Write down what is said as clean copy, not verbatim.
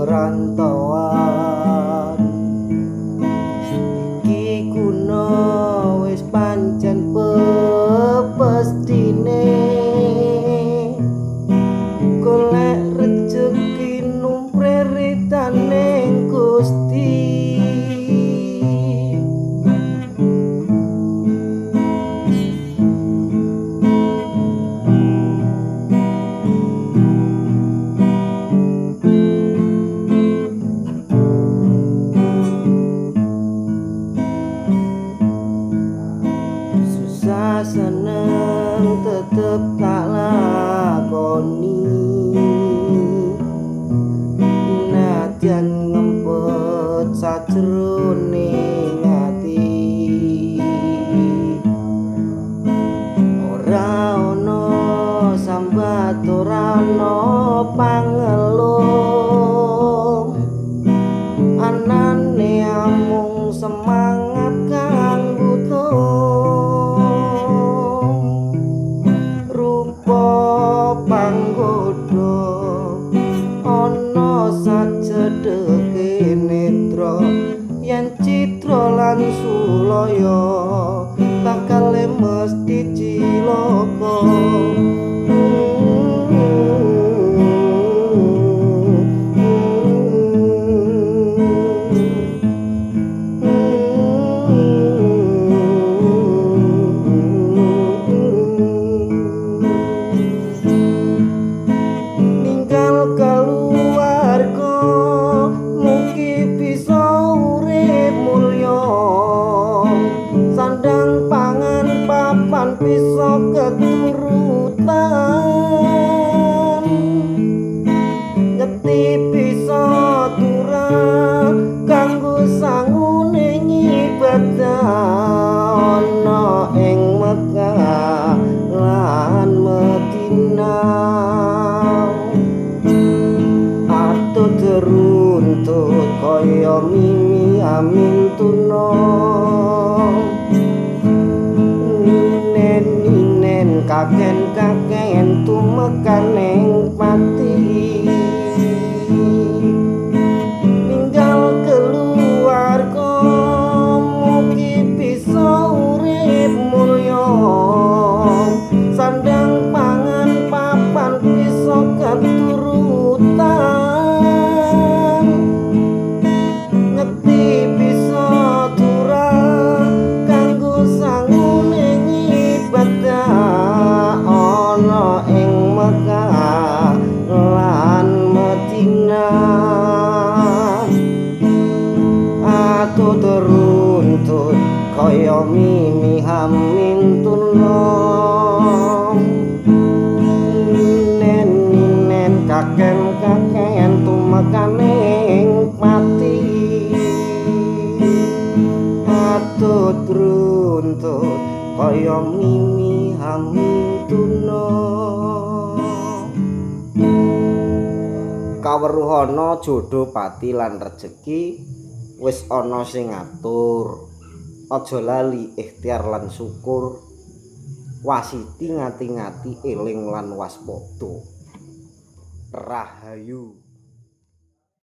Perantauan iki kuno wis pancen pepestine, golek rejeki numpre ritane Gusti. Seneng tetep tak lakoni, nadyan ngempet sajroning ati, ora ana sambat ora ana pangeluh, anane amung semangat kang butuh. Panggoda ana sacedheke netra, yen citra lan sulaya bakal mesti cilaka. Papan bisa keturutan, ngeti bisa turah kanggo sangune ngibadah ana ing Mekah lan Madinah. Atuh teruntut kaya mimi amin tuna, kaken-kaken tumekaning pati, ninggal keluarga mugi bisa urip mulya, sandang pangan papan bisa keturutan, ngeti bisa turah kanggo sangune ngibadah ana ing Mekah lan Madinah. Atuh teruntut kaya mimi hamin tuna, ninen-ninen kaken-kaken tumekaning pati. Atuh teruntut kaya mimi hamin tuna. Kaweruhana jodho pati lan rejeki wis ana sing ngatur. Aja lali ikhtiar lan syukur, wasiti ngati-ngati eling lan waspada. Rahayu.